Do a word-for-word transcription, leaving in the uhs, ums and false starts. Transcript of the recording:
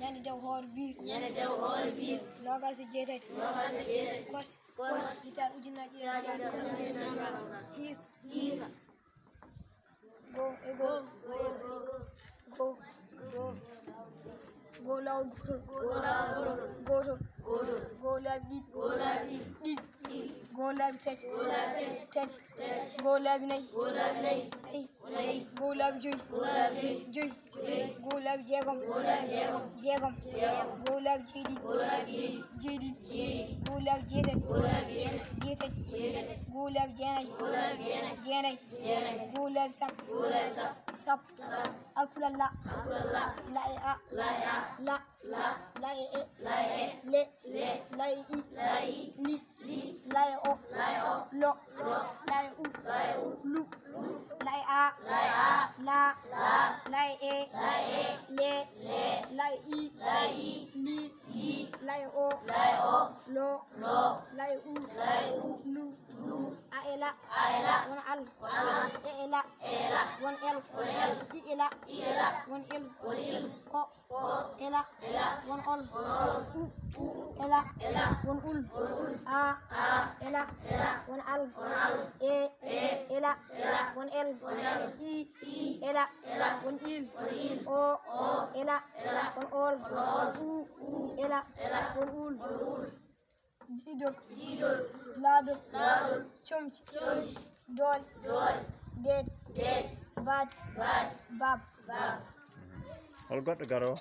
Ñande dew hoore biir. Ñande dew hoore biir. Noogaas e jeetati. Noogaas e jeetati. Kors. Kors. Hitaande ujunnaji ɗiɗi e teemeɗɗe jeetati e noogaas. Hiis. Hiisa. Go e go. Go. Go. Go. Go laawol gootol. Go laawol gootol. Gootol. Gootol. Go laabi ɗiɗi. Go laabi ɗiɗi. Ɗiɗi. Ɗiɗi. Go laabi tati. Go laabi tati. Tati. Tati. Go laabi nayi. Go laabi nayi. Nayi. Nayi. Go laabi joyi. Go laabi joyi. Joyi. Joyi. Go laabi jeegom. Go laabi jeegom. Jeegom. Jeegom. Go laabi jeeɗiɗi. Go laabi jeeɗiɗi. Jeeɗiɗi. Jeeɗiɗi. Go laabi jeetati. Go laabi jeetati. Jeetati. Jeetati. Go laabi jeenayi. Go laabi jeenayi. Jeenayi. Go laabi sappo. Go laabi sappo. Sappo. Sappo. Alkulal la. Alkulal la. La e a. La e a. La. La. La e e. La e e. Le. Le. La e i. La e i. Li. Li. La e o. La e o. Lo. Lo. La e u. La e u. Lu. Lu. La e a. La e a. La. La. La e e. La e e. Le. Le. La e i. La e i. Li. Li. La e o. La e o. Lo. Lo. La e u. La e u. Lu. Lu. A e la. A e la. Won al. Won al. E e la. E e la. Won el. Won el. I e la. I e la. Won il. Won il. O. O. E la. E la. Won ol. Won ol. U. U. E la. E la. Won ul. Won ul. A. A. E la. E la. Won al. Won al. E. E. E la. E la. Won el. Won el. I. I. E la. E la. Won il. Won il. O. O. E la. E la. Won ol. Won ol. U. U. E la. E la. Won ul. Won ul. Diidol. Diidol. Laaɗol. Laaɗol. Comci. Comci. Doole. Doole. Deede. Deede. Baadi. Baadi. Baaba. Baaba. Hol goɗɗo garoowo?